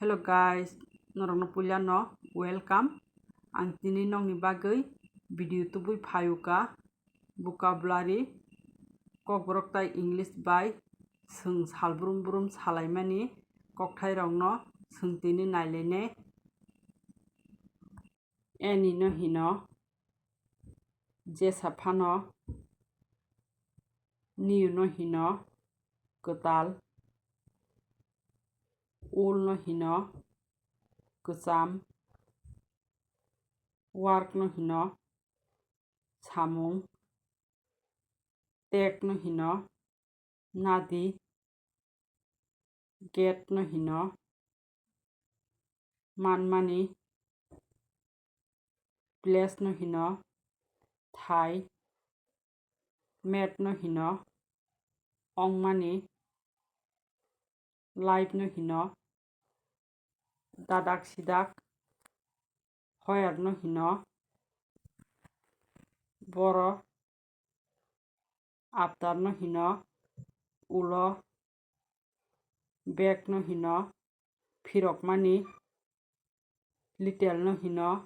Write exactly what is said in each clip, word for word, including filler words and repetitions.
Hello guys, norokno puilano welcome. Ang tini nokni bagwi video tubui phayuka vocabulary, kokborok tai English bai swng salbrum brum salaimani kokthairokno swng tini nailainai. Any no hino jesa phano, new no hino kwtal, old no hino kwcham, work no hino samung, take no hino nadi, get no hino manmani, place no hino thai, mad no hino ongmani, life no hino dadak sidak, where no hino boro, after no hino ulo, back no hino phirokmani, little no hino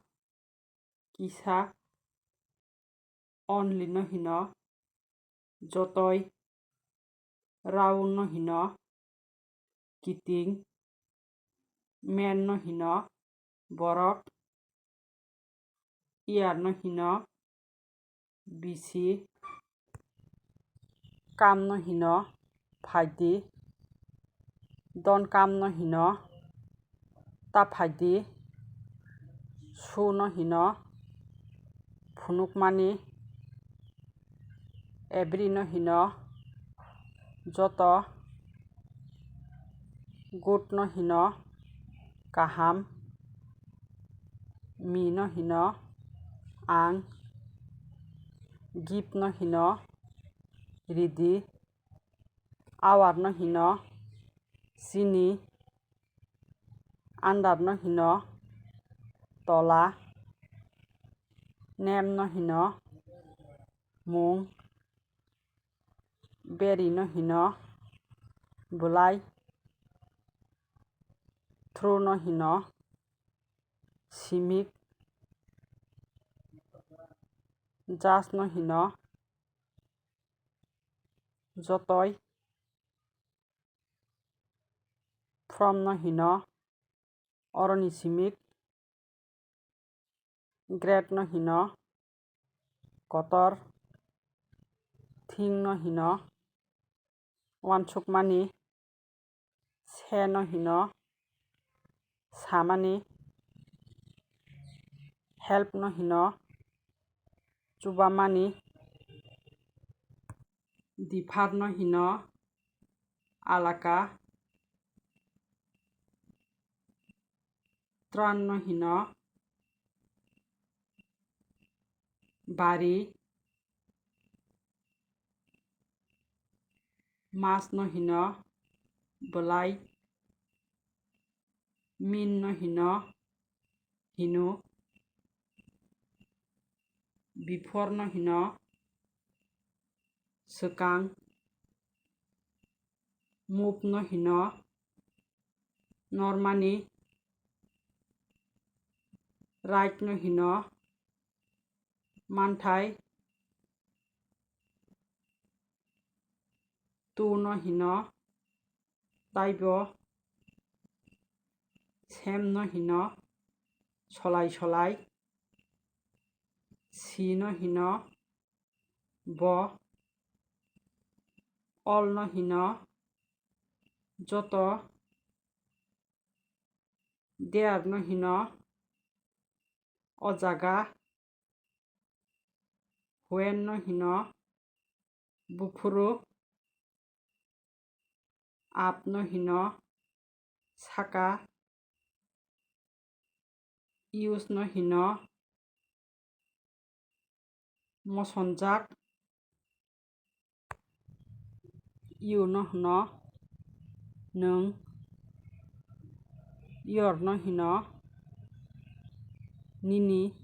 kisa, only no hino jotoi, round no hino kiting, man no hino borok, year no hino bisi, come no hino phaidi, don't come no hino ta phaidi, shoe no hino phunukmani, every no hino joto, good no hino kaham, me no hino ang, give no hino ridi, hour no hino sini, under no hino tola, name no hino mung, very no hino bwlai, through no hino simik, just no hino jotoi, from no hino oroni simik, great no hino kotor, thing no hino uansukmani, say no hino samani, help no hino chubamani, differ no hino alaka, turn no hino bari, must no hino bwlai, mean no hino hino, before no hino swkang, move no hino normani, right no hino manthai, two no hino taibo, same no hino solai solai, she no hino bo, all no hino joto, there no hino o jaga, when no hino buphuru, up no hino saka, use no hino mosonjak, you no hino nwng, your no hino nini,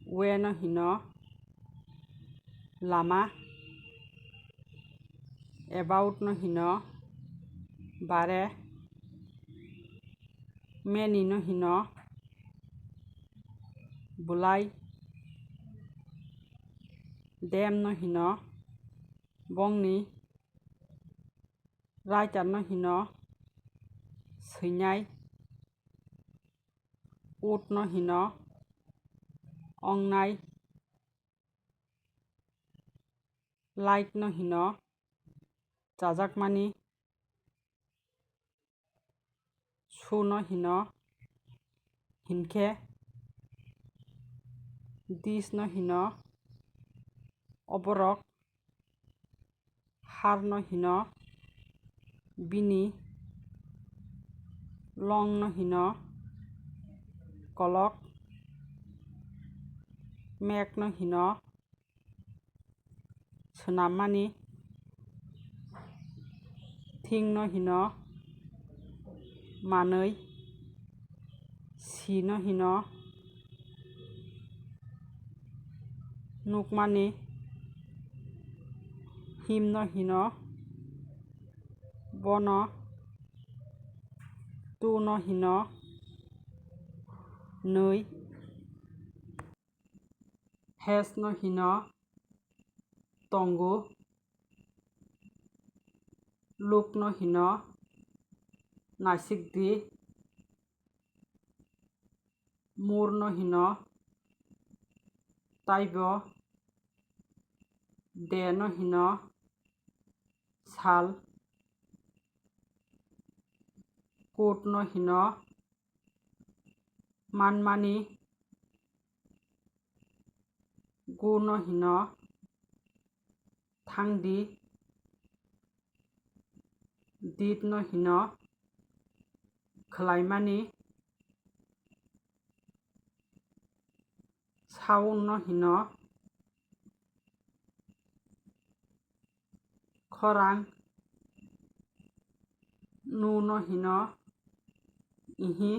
way no hino lama, about no hino bare, Many no hino bwlai. Them no hino bongni. Writer no hino swinai. Would no hino ongnai. Like no hino chajakmani. Shoe no hino hinkhe. This no hino oborok. Her no hino bini. Long no hino kolok. Make no hino swnammani. Thing no hino manwi. See no hino nukmani. Him no hino bono. Two no hino nwi. Has no hino tongo. Look no hino naisik di. More no hino taibo. Day no hino sal. Could no hino manmani. Go no hino thangdi. Did no hino khwlaimani. Sound no hino khorang. No no hino ihi.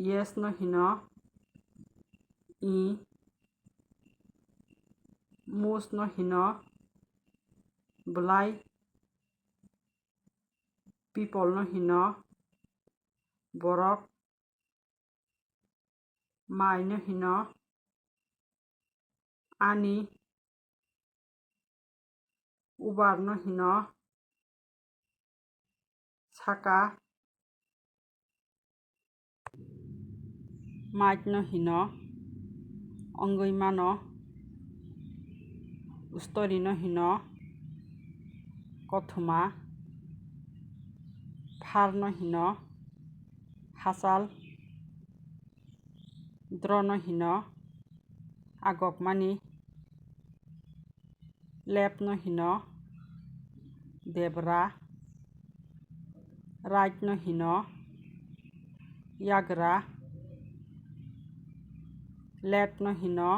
Yes no hino i. Most no hino bwlai. People no hino borok. My no hino ani. Ubar no hino saka. Might no hino wngwi mano. Story no hino kothoma. Phar no hino hachal. Draw no hino agokmani. Left no hino debra. Right no hino yagra. Let no hino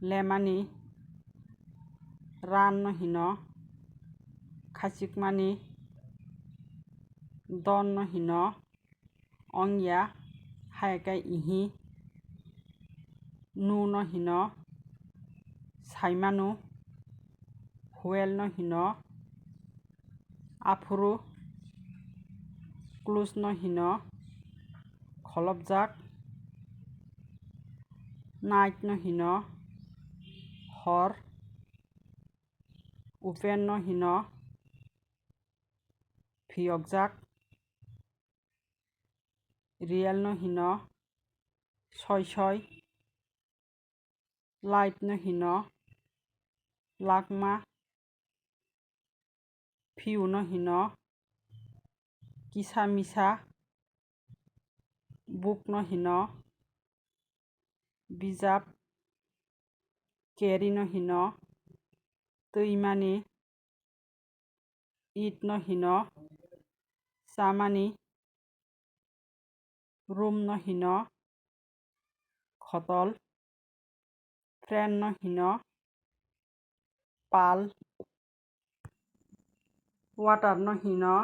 lemani. Run no hino khachikmani. Don't no hino ongya, hai khe ihi. No no hino saimano. Well no hino aphuru. Close no hino kholopjak. Night no hino hor. Open no hino phiyokjak. Real no hino soi soi. Life no hino lakma. Few no hino kisa misa. Book no hino bijap. Carry no hino twimani. Eat no hino chamani. Room no hino khotol. Friend no hino pal. Water no hino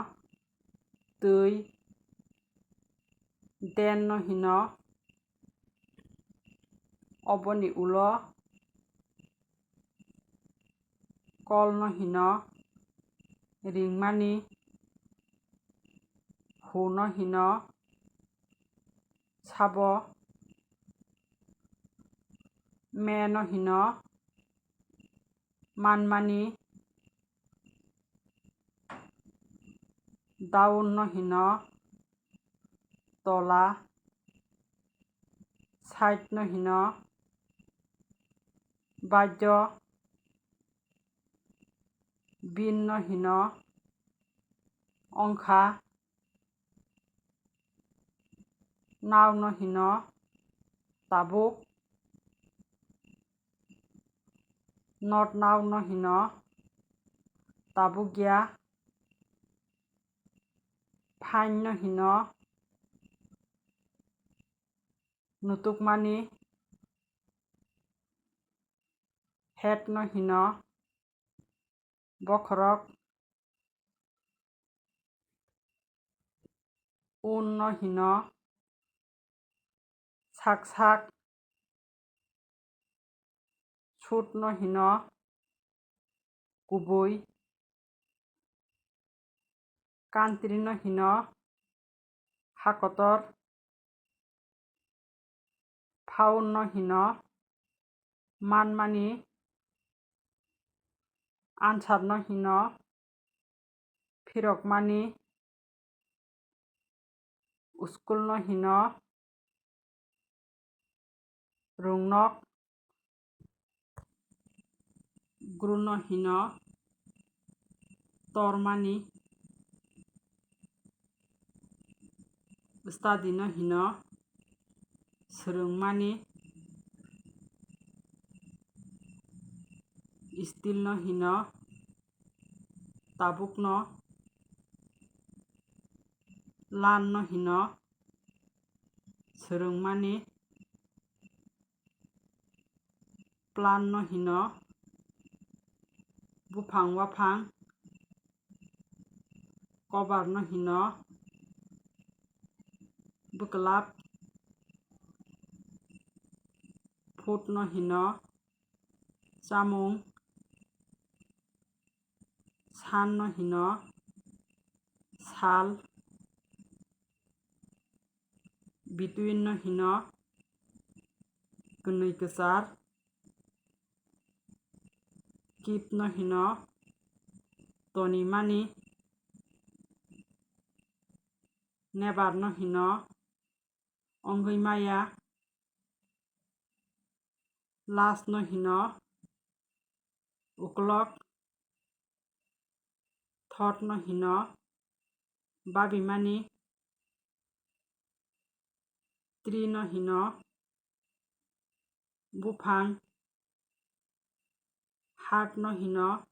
twi. Then no hino oboni ulo. Call no hino ringmani. Hu no hino sabo, me no hino manmani, down no hino tola, side no hino baijo, bin no hino ongkha, now no hino tabuk, not now no hino tabukya, fine no hino nutukmani, head no hino bokhorok, un no hino sak sak, sut no hino kubui, kantri no hino hakotor, phaun no hino manmani, answer no hino phirokmani, school no hino rungnok, guru no hino tormani, study no hino swrwngmani, still no hino tabukno, learn no hino swrwngmani, plant no hino buphang waphang, cover no hino bwklap, food no hino chamung, sun no hino sal, between no hino kwnwi kwchar, keep no hino tonimani, never no hino wngwi maya, last no hino uklok, thought no hino babimani, tree no hino buphang, heart no hino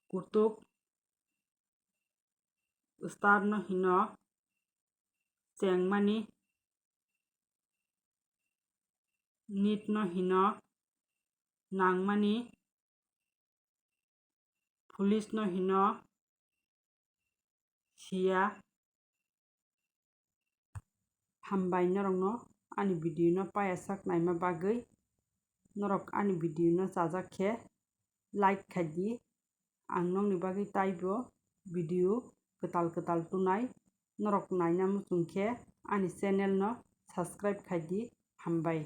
kutuk, star no hino chengmani, need no hino nangmani, foolish no hino siya. Hambai norokno ani video no payasak naima bagwi. Norok ani video no chajak khe like khai di. Ang nokni bagwi taibo video kwtal kwtal tunai. Norok naina muchung khe ani channel no subscribe khai di. Hambai.